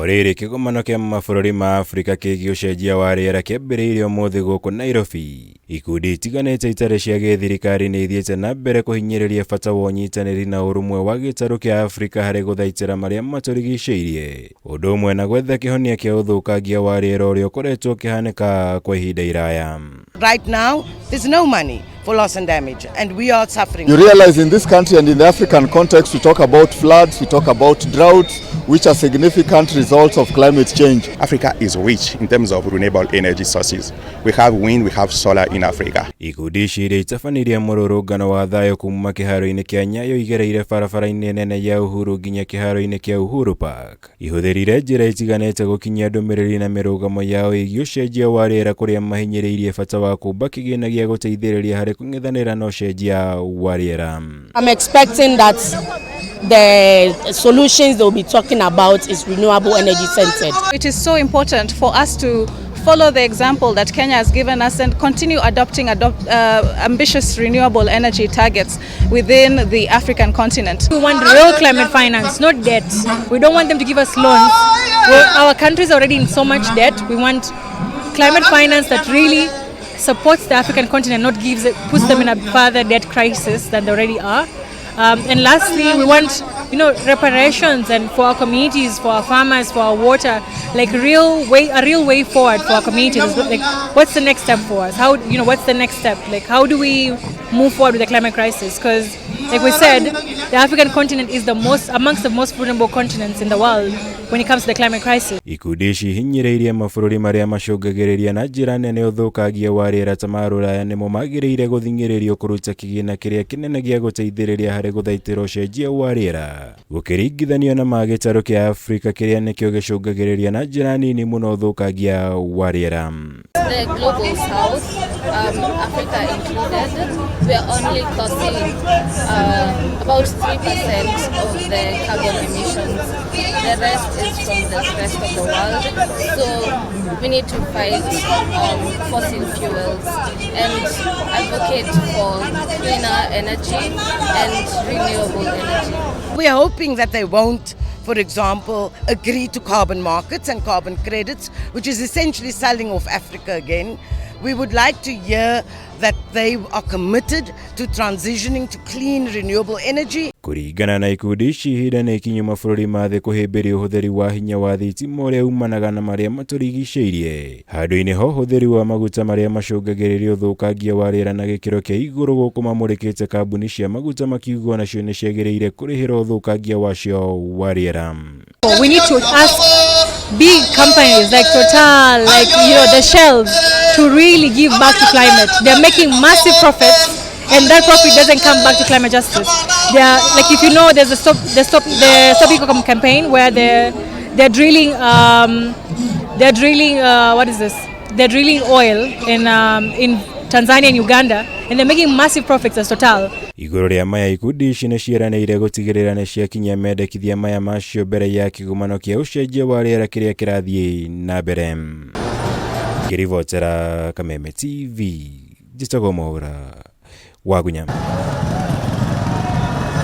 O rĩrĩ kĩgomano kĩa mabũrũri ma Afrika kĩgiĩ ũcenjia wa rĩera kĩambĩrĩirie ũmũthĩ gũkũ Nairobi, ikundi itiganĩte itarĩ cia gĩthirikari nĩ ithiĩte na mbere kũhinyĩrĩria bata wa ũnyitanĩri na ũrũmwe wa gĩtarũ kĩa Afrika harĩ gũthaitĩra marĩa matũrigicĩirie, ũndũ ũmwe na gwetha kĩhonia kĩa ũthũkangia wa rĩera ũrĩa ũkoretwo ũkĩhanĩka kwa ihinda iraya. Right now, there's no money for loss and damage, and we are suffering. You realize in this country and in the African context, we talk about floods, we talk about droughts, which are significant results of climate change. Africa is rich in terms of renewable energy sources. We have wind, we have solar in Africa. Ikundi ici iria itabanirie mũrũrũngano wa thayũ kuma kĩharo-inĩ kĩa Nyayo igereire barabara-inĩ nene ya Uhuru nginya kĩharo-inĩ kĩa Uhuru Park. Ihũthĩrire njĩra itiganĩte gũkinyia ndũmĩrĩri na mĩrũgamo yao ĩgiĩ ũcenjia wa rĩera kũrĩa mahinyĩrĩirie bata wa kũmba kĩgĩna gĩa gũteithĩrĩria harĩ kũng'ethanĩra na ũcenjia wa rĩera. I'm expecting that the solutions they'll be talking about is renewable energy centered. It is so important for us to follow the example that Kenya has given us and continue adopting ambitious renewable energy targets within the African continent. We want real climate finance, not debt. We don't want them to give us loans. Well, our country is already in so much debt. We want climate finance that really supports the African continent, not gives it, puts them in a further debt crisis than they already are. And lastly, we want reparations and for our communities, for our farmers, for our water, like a real way forward for our communities. Like, what's the next step for us? How you know what's the next step? Like, how do we move forward with the climate crisis? Because, like we said, the African continent is the most amongst the most vulnerable continents in the world when it comes to the climate crisis. Ikundi ici ihinyĩrĩirie mabũrũri marĩa macũngagĩrĩria na njĩra nene ũthũkangia wa rĩera ta ma rũraya nĩmo magĩrĩire gũthing'ĩrĩrio kũruta kĩgĩna kĩrĩa kĩnene gĩa gũteithĩrĩria harĩ gũthaitĩra ũcenjia wa rĩera gũkĩringithanio na ma gĩtarũ kĩa Afrika kĩrĩa nĩkĩo gĩcũngagĩrĩria na njĩra nini mũno ũthũkangia wa rĩera. The global south, Africa included, we are only causing about 3% of the carbon emissions. The rest is from the rest of the world. So we need to fight fossil fuels and advocate for cleaner energy and renewable energy. We are hoping that they won't, for example, agree to carbon markets and carbon credits, which is essentially selling off Africa again. We would like to hear that they are committed to transitioning to clean renewable energy. Kũringana na ikundi ici, ihinda nĩ ikinyu mabũrũri ma thĩ kũhĩmbĩria ũhũthĩri wa hinya wa thitima ũrĩa umanaga na marĩa matũrigicĩirie handũ-inĩ ha ũhũthĩri wa maguta marĩa macũngagĩrĩria ũthũkangia wa rĩera na gĩkĩro kĩa igũrũ gũkũ mamũrĩkĩte kambuni cia maguta makiuga onacio nĩ ciagĩrĩire kũrĩhĩra ũthũkangia wacio wa rĩera. We need to ask big companies like Total, like the Shells, to really give back to climate. They're making massive profits, and that profit doesn't come back to climate justice. They are, like, if you know, there's a stop the stop the Stop Ecocom campaign where they're drilling what is this? They're drilling oil in Tanzania and Uganda, and they're making massive profits as Total. Igũrũ rĩa maya, ikundi ici nĩ ciĩranĩire gũtigĩrĩra nĩ ciakinyia mendekithia maya macio mbere ya kĩgomano kĩa ũcenjia wa rĩera kĩrĩa kĩrathiĩ na mbere. Ngĩribotera Kameme TV, njĩtagwo Mwaũra Wagunya.